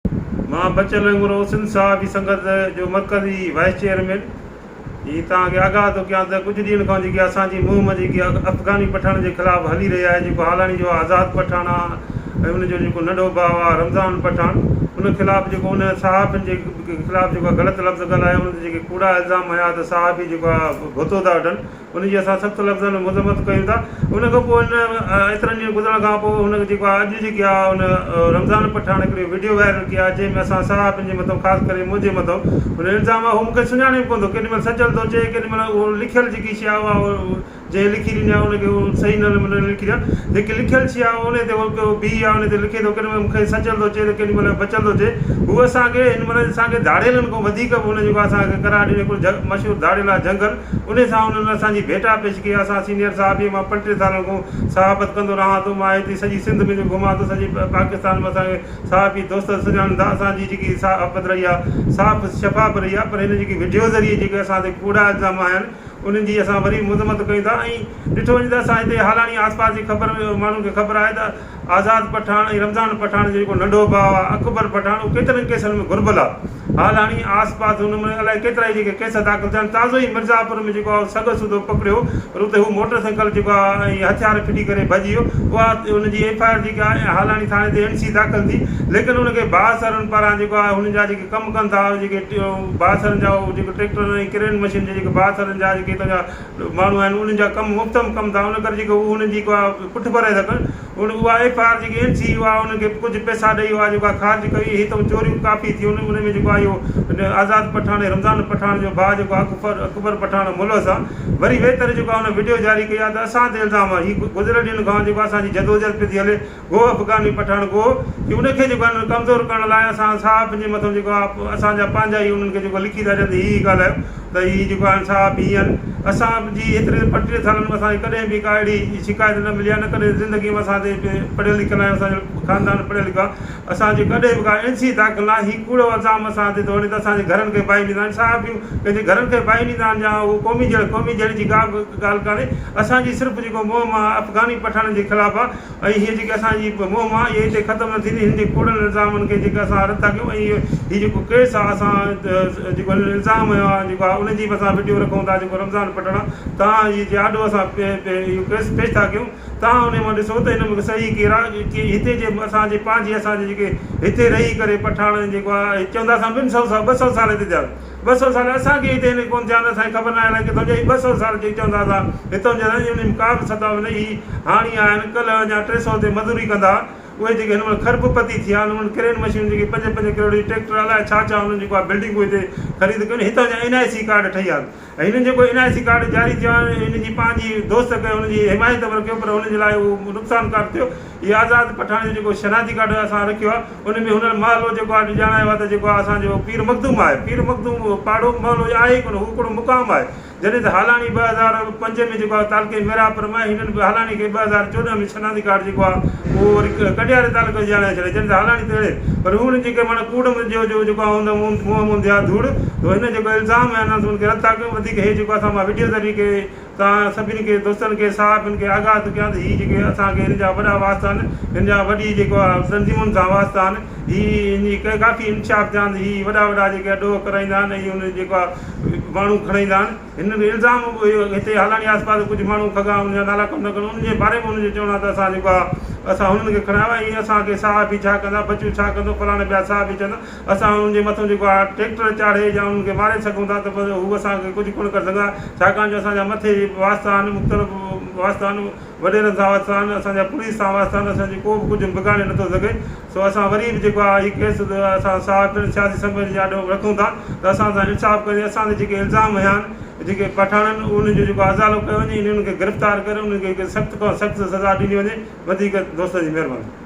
مان بچل هڱورو سنڌ صحافي سنگت جو مرڪزي وائيس چيئرمين هي توهان کي آگاهه ٿو ڪيان ته ڪجهه ڏينهن کان جيڪي اسان جي مهم جيڪي افغاني پٺاڻن جي خلاف هلي رهي آهي جيڪو هالاڻي جو آزاد پٺاڻ آ ۽ ان جو جيڪو ننڍو ڀاء آ رمضان پٺاڻ ان خلاف جيڪو ان صحافين جي خلاف جيڪو غلط لفظ ڳالهايا ان تي جيڪي ڪوڙا الزام هنيا ته صحافي جيڪو آ ڀتو ٿا وٺن ان جي اسان سخت لفظن ۾ مذمت ڪيون ٿا. ان کان پوء ان ايترن ڏينهن گذرڻ کان پوء هن جيڪو آهي اڄ جيڪي آهي ان رمضان پٺاڻ هڪڙي وڊيو وائرل ڪئي آهي جنهن ۾ اسان صحافين جي مٿان خاص ڪري منهنجي مٿان هن الزام آهي هو مون کي سڃاڻي به ڪونه ٿو ڪيڏي مهل سچل ٿو چئي ڪيڏي مهل اهو لکيل جيڪي شيء آهي اها جنهن لکي ڏني آهي ان کي اهو صحيح نه نه لکي ڏني آهي جيڪي لکيل شيء آهي ان تي هو بيهي آهي ان تي لکي ٿو ڪيڏي مهل مون کي سچل ٿو چئي ته ڪيڏي مهل بچل ٿو چئي هو اسان کي هن مهل اسان کي ڌاڙيلن کان وڌيڪ به هن جيڪو اسان کي قرار ڏنو هڪڙو مشهور ڌاڙيل آهي جهنگل انهي سان انهن اسان جي ڀيٽا پيش ڪئي. اسان سينيئر صحافي مان 35 سالن کان صحافت ڪندو رهان ٿو. مان هتي سڄي سنڌ ۾ جو گهمان ٿو سڄي پاڪستان ۾ اسان کي صحافي دوست سڃاڻن ٿا. اسان جي جيڪي صحافت رهي آهي صاف شفاف رهي آهي پر هن جيڪي وڊيو ذريعي جيڪي اسان تي ڪوڙا الزام هنيا آهن انهن جي اسان وري مذمت ڪيون ٿا ۽ ڏٺو وڃي ته اسان هتي هالاڻي آس پاس جي خبر ماڻهن کي خبر آهي ته آزاد پٺاڻ ۽ رمضان پٺاڻ جو جيڪو ننڍو ڀاء آهي اڪبر پٺاڻ اهو ڪيترن ڪيسن ۾ گهربل آهي. حال هاڻي آس پاس هن ۾ الائي ڪيترائي جيڪي ڪيس داخل ٿيا آهن. تازو ئي مرزاپور ۾ جيڪو آهي سڳ سوڌو پڪڙيو پر اتي هو موٽر سائيڪل جيڪو آهي ۽ هٿيار ڦٽي ڪري ڀڄي ويو. اها ان جي ايف I R جيڪا آهي هالاڻي ٿاڻي تي اين سي داخل ٿي ليڪن ان کي بااثرن پاران جيڪو آهي هن جا جيڪي ڪم ڪن ٿا جيڪي بااثرن جا جيڪي ٽريڪٽرن ۽ ڪرين مشين جا جيڪي بااثرن جا جيڪي هتان جا ماڻهو آهن انهن جا ڪم مفت ۾ ڪم ٿا ان ڪري جيڪو هو انهن جي ڪا پٺ ڀرائي ٿا ڪن ان اها ايف I R جيڪي اين سي اها انهن کي ڪجهه پئسا ڏئي اها جيڪا خارج ڪئي هي ته چوريون ڪافي ٿيون ان ۾ جيڪو آهي اهو آزاد پٺاڻ ۽ رمضان پٺاڻ جو ڀاء جيڪو اڪبر اڪبر پٺاڻ ملوث آهي وري ويتر جيڪو آهي ان وڊيو جاري ڪئي آهي ته اسان تي الزام آهي هي گذريل ڏينهن کان جيڪو اسان جي جدوجهد پئي ٿي هلي گو افغاني پٺاڻ گو جي ان کي جيڪو آهي ڪمزور ڪرڻ لاء اسان صحافين جي مٿان جيڪو آهي اسان جا پنهنجا ئي انهن کي جيڪو لکي ٿا ڏين ته هي هي ڳالهايو ته هي جيڪو آهن صحافي هي آهن اسان جي هيتري 35 سالن ۾ اسان کي ڪڏهن به ڪا اهڙي شڪايت نه ملي آهي نه ڪڏهن زندگي ۾ اسان تي پڙهيل لکيل آهيون اسان جو خاندان پڙهيل لکيل آهي اسان جي ڪڏهن به ڪا اين سي داخل نه آهي هي ڪوڙو الزام اسان تي ٿو هڻي ته اسان جي گهرن کي باهه ڏيندا آهن صحافيون ڪنهن جي گهرن کي باهه ڏيندا آهن يا هو قومي جهيڙي قومي جهيڙي جي ڪا به ڳالهه ڪانهي اسان جي صرف جيڪو مهم آهي افغاني پٺاڻن جي خلاف آهي ۽ هيء جيڪي اسان جي مهم آهي، اها هتي ختم نه ٿيندي. هن جي ڪوڙن الزامن کي جيڪي اسان رد ٿا ڪيون ۽ هي جيڪو ڪيس آهي، اسان جيڪو هنن الزام هنيو آهي، جيڪو آهي، ان جي به اسان وڊيو رکون ٿا، جيڪو رمضان پٺاڻ آهي، توهان جي آڏو اسان اهو ڪيس پيش ٿا ڪيون. توهان انهي مان ڏسو ته هن ۾ صحيح ڪير آهي. هتي جي اسان جي پنهنجي اسان جي جيڪي هتي رهي ڪري پٺاڻ جيڪو آهي، چوندا اسان ٻن سئو سال، 200 سال هتي ٿيا. 200 سال اسان کي هتي هن ڪونه ٿيا آهن، اسان کي خبر ناهي الائي ڪٿان جا هي 200 سال جيڪي چوندا اسان هتان جا آهيون انهن ۾ ڪا به سدا نه هي هاڻي آيا آهن ڪلهه اڃا 300 تي مزوري ڪندا ها اهي جيڪي هن مهل کرب پتي ٿيا آهن انهن ڪرين مشينون جيڪي پنج پنج ڪروڙ جي ٽريڪٽر الائي ڇا ڇا انهن جيڪو آهي بلڊنگون هتي خريد ڪيون هتان جا اين آء سي ڪارڊ ٺهي ويا آهن ۽ هنن جيڪو اين آء سي ڪارڊ جاري ٿيو آهي هن جي پنهنجي دوست ڪيو هن جي حمايت ۾ رکيو پر هن جي لاء اهو نقصانڪار ٿيو هي آزاد پٺاڻ جو جيڪو شناختي ڪارڊ اسان رکيو آهي ان ۾ هن محلو جيڪو آهي ڄاڻايو آهي ته جيڪو آهي اسان جو پير مخدوم آهي پير مخدوم پاڙو محلو آهي ئي ڪونه هو هڪڙو مقام آهي جڏهن ته هالاڻي 2005 ۾ جيڪو آهي تعلقي ميرانپور مان هنن به هالاڻي کي 2014 ۾ شناختي ڪارڊ جيڪو آهي اهو وري ڪنڊياري تعلقي جو ڄاڻائي ڇڏيو جڏهن ته هالاڻي ته اهڙي پر هو هن جيڪي معنيٰ ڪوڙ جو جو جيڪو آهي هن منهن منهن آهي ڌوڙ ته هن جيڪو الزام هنيا آهن ان کي رد ٿا ڪيون وڌيڪ هي جيڪو اسان مان وڊيو ذريعي توهان سڀني کي دوستن کي صحافين کي آگاهه ٿو ڪيان ته هي جيڪي اسان کي هن جا وڏا واسطا آهن هن جا وڏي جيڪو آهي تنظيمن سان واسطا آهن هي هن جي ڪافي انڪشاف ٿيا آهن ته هي وڏا وڏا جيڪي ڏوهه ڪرائيندا آهن ۽ ان جيڪو آهي ماڻهو کڻائيندا آهن هنن کي الزام هتي هالاڻي آس پاس ڪجهه ماڻهو کڳا انهن جا نالا ڪم نه ڪرڻ انهن جي باري ۾ انهن جو چوڻ آهي ته اسان جيڪو آهي اسان هنن کي کڻايو آهي ۽ اسان کي صحافي ڇا ڪندا بچو ڇا ڪندو فلاڻا ٻيا صحافي چوندا اسان انهن جي مٿان جيڪو آهي ٽريڪٽر چاڙهي يا انهن کي ماري سگهون ٿا ته پر هو اسان کي ڪجهه ڪونه ڪري سگهندا ڇاڪاڻ جو اسان جا مٿي واسطا آهن مختلف واسطا آهن وڏيرن سان واسطا آهن اسان جا پوليس سان واسطا آهن اسان جي ڪو به ڪجهه بگاڙي نٿو سگهي سو اسان وري به جيڪو آهي هي ڪيس اسان صحافين سياسي سنگت جي آڏو رکون ٿا ته اسان سان انصاف ڪري اسان تي جيڪي الزام هنيا آهن جيڪي پٺاڻن انهن جو جيڪو ازالو ڪيو وڃي انهن کي گرفتار ڪري انهن کي سخت کان سخت سزا ڏني وڃي وڌيڪ دوستن جي مهرباني.